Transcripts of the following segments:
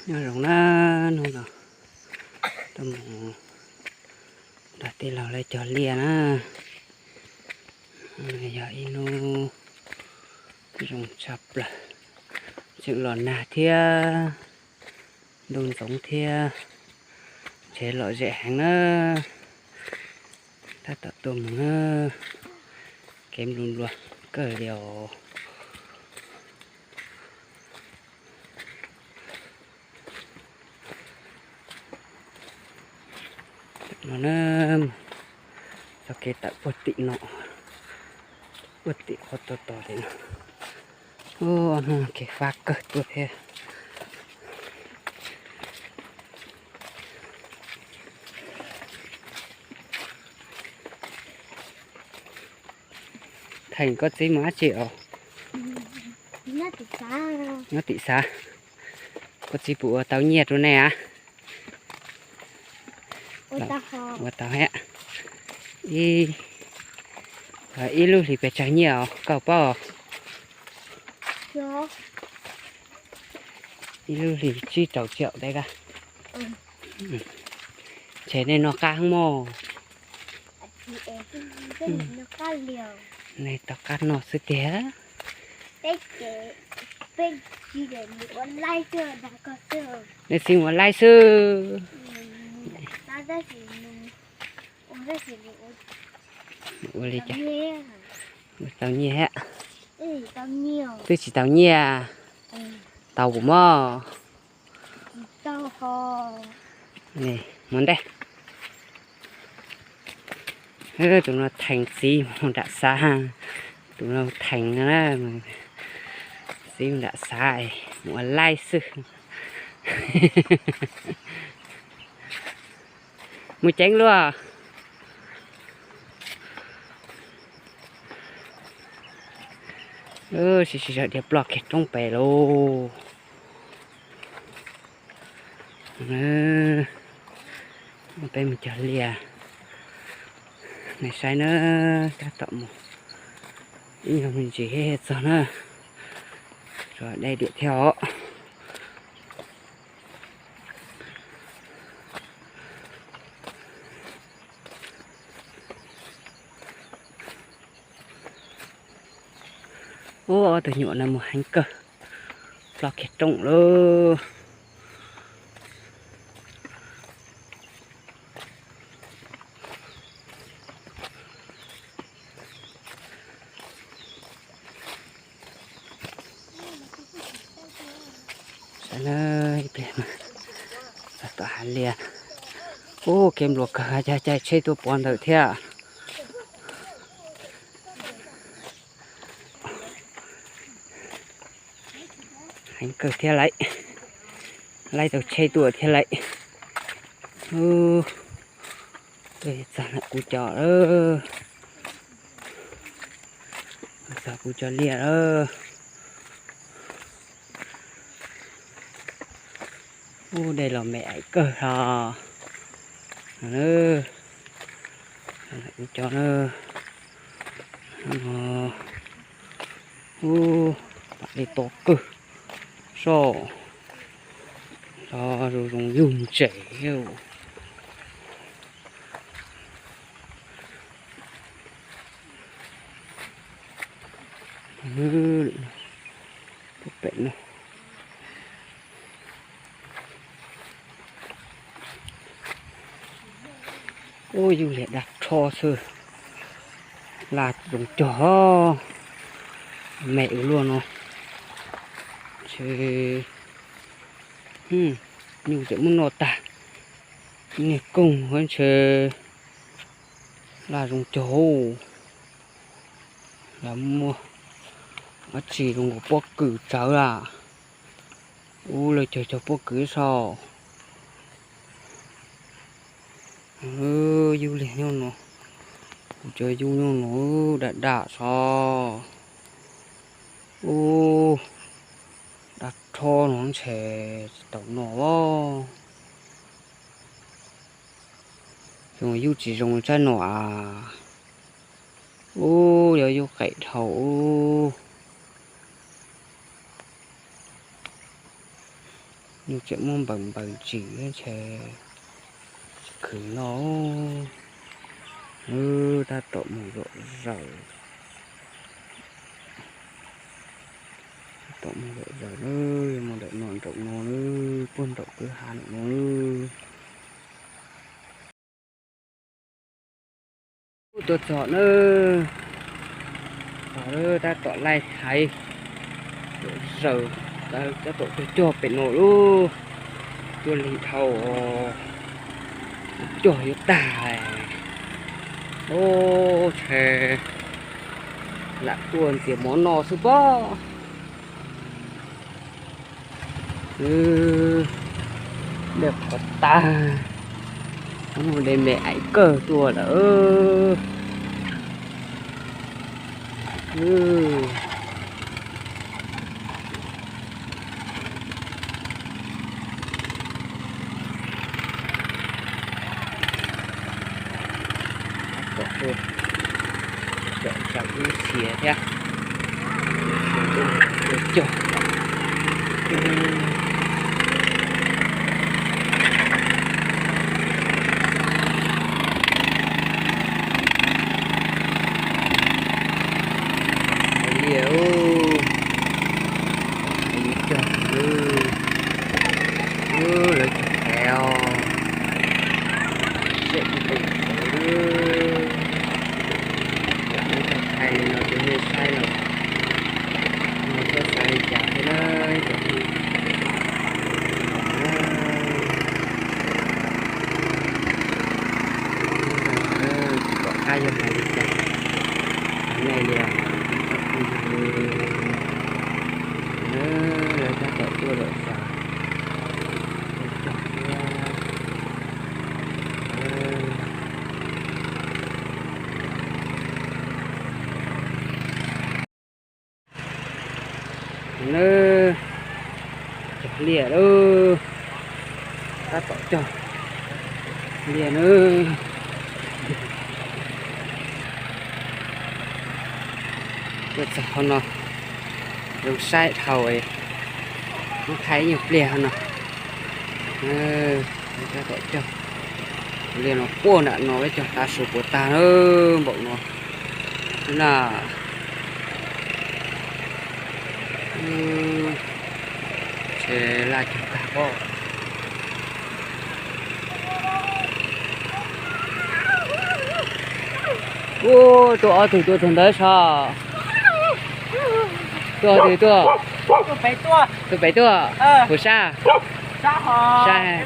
Nyob zoo na, hnub no tuaj mus nrog tij laug lawv cog liaj na. Yog ib hnub zoo tshaj plaws, tseem los nag thiab, ntuj ntxoov thiab, ntshe lom zem heev na. Tab tom tuaj mus na, kev nplua nplua kawg li os. No na, txoj kev tawm puag tim no, puag tim qhov tod tod tim no. Hnub no kev fab kawg tuaj thiab. Theem, koj txiv mus dab tsi os? Nyob tim xav. Koj txiv puas ua tau nyiaj rau nej a? Ua tau thiab. Ib lub hlis pes tsawg nyiaj os, koj paub? Ib lub hlis tsib rau triệu teb kab. Ntshe nej noj qab heev mog. Nej tau qab noj xwb tiag. Nej txiv ua laib xwb. Ua li cas? Ua tau nyiaj thiab. Twb tsis tau nyiaj. Tau kuv mog. Mus ntej. Tus no Theem txiv mus nram xav, tus no Theem no, txiv mus nram xav, mus ua laib xwb. Mus ceev luaj. Sib sib zog dhia ploj kiag roob pem lauj. Peb mus cog liaj, nej saib na, tab tom mus ib nyuag me ntsis txog na, tsuas dai diam thiab os. Ub, ob tug nyuam no mus heev kawg, ploj kiag roob lawm. Saib na, ib pliag mas txog tom hav liaj. Ub, kev npluas kawg, caij caij tsheb tuaj pov ntawd thiab. Heev kawg thiab lauj, laib tau tsheb tuaj thiab lauj. Ub, txog kuv cov lawm, txog kuv cov liaj lawm. Ub, dej los me aim kawg hlo. Kuv cov na, ub, pam dej to kawg, soj, zoo zoo yug ntses. Pem no. Ub, yug liam dag rho xwb, laj zoo cog, me ua luaj no. Ntshe nyuj tseem muab noj tag, niag koog ntshe laj zoo cog. Lawv muaj dab tsi zoo nkaus pob kws tsawv a. Ub, lawv cog cog pob kws saib. Yug liam nyob no, kuv cov yug nyob no dam dam saib. Ub, dag rho no ntshe tsis tau noj. Zoo yug tsis zoo tsaib no as. Ub, yog yug qem dhau ub. Nws tseem muaj npaws npaws ntsis ntshe tsis khwv no. Tab tom mus zom zaws, tab tom mus zom zaws na, yog mus ntawm no nraum no na, puag nraum kwj ha nraum no na. Tuaj txog na, txog lawm, tab tom laij thaiv zom zaws, tab tom cog cog pem no lub, tuaj lig dhau, cog yuav tag. Ub, ntshe lam tuaj ntxias mov noj xwb pob. Dej qhuav tag, de me aim kawg tuaj lawm. Kom tuaj, kom tau ib xiav thiab. Cog, cog. Hais liaj, hais cog, lawv cog heev os. Seb puas pom, lam muab thaij li no rau nej saib os. Txhob xav li cas thiab na, cov phooj ywg. Tsis pom qab yuav hais li cas rau nej li os. Lawv tab tom tuaj lawm, cog thiab. Nawb, cog liaj lawm, tab tom cog liaj nawb. Tuaj txog hauv no zoo saib dhau, muab thaij ib nyuag pliag hauv no. Tab tom cog liaj no puag nram no, cog tav su puas tag na, npaum no na. Ntshe laj cog tag pob. Ub, tuaj ob tug tuaj txog ntawd sov. Tuaj ob tug tuaj. Tuaj pem tuaj. Puas sab? Sab.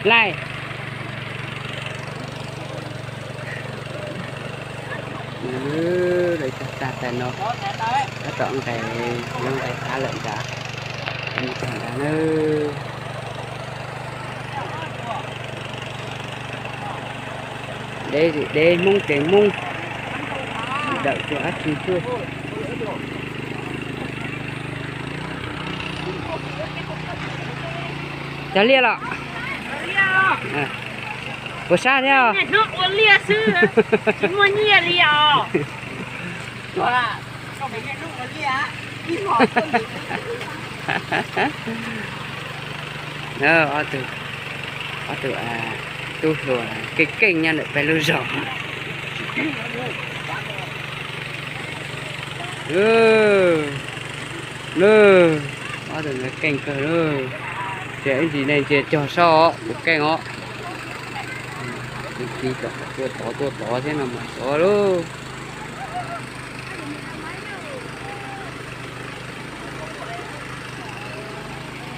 Laij. Lawv cog tag tas no, tab tom nqes, yuav nqes qab lawm nrad. Tag nrad na. Dev dev, Hmoob ces Hmoob, dawm cuag dab tsi tuaj. Cog liaj los? Puas sab thiab? Hnub ua liaj xwb, tsis muaj nyiaj li os. Ob tug, ob tug tub hluas keej keej nyob ntawm peb lub zos. Lawm, ob tug ntawd keej kawg lawm. Ces ib ntsis nej ntsia cog saib os, tus keej os. Tus ci tom tuaj tod tuaj tod thiab no mas xyov lauj.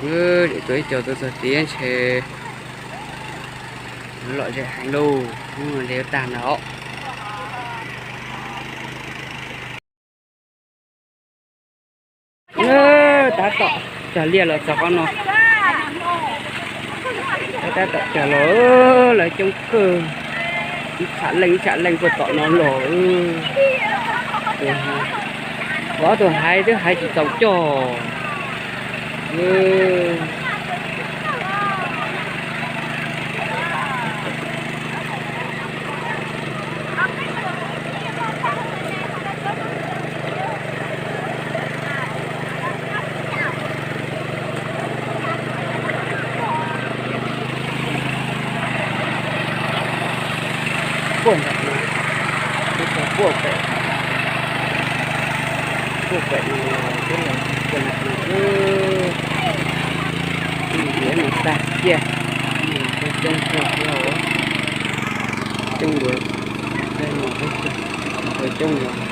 Lawm, tuaj ib co tuaj txog tiag ntshe lom zem heev lauj, hnub no li tag ntag os. Tab tom cog liaj los txog qhov no. Tab tom cog los, lawv coob kawg, ib tsham leej ib tsham leej puag tom no los. Ob tug haiv twb haiv tsis txaus cog. puag nram no, peb cog puag pem, puag pem no los peb los cog ntawm no, cog ntawm no tag kiag, cog coob kawg thiab os. Coob yuav, cog no peb cog, cog coob yuav.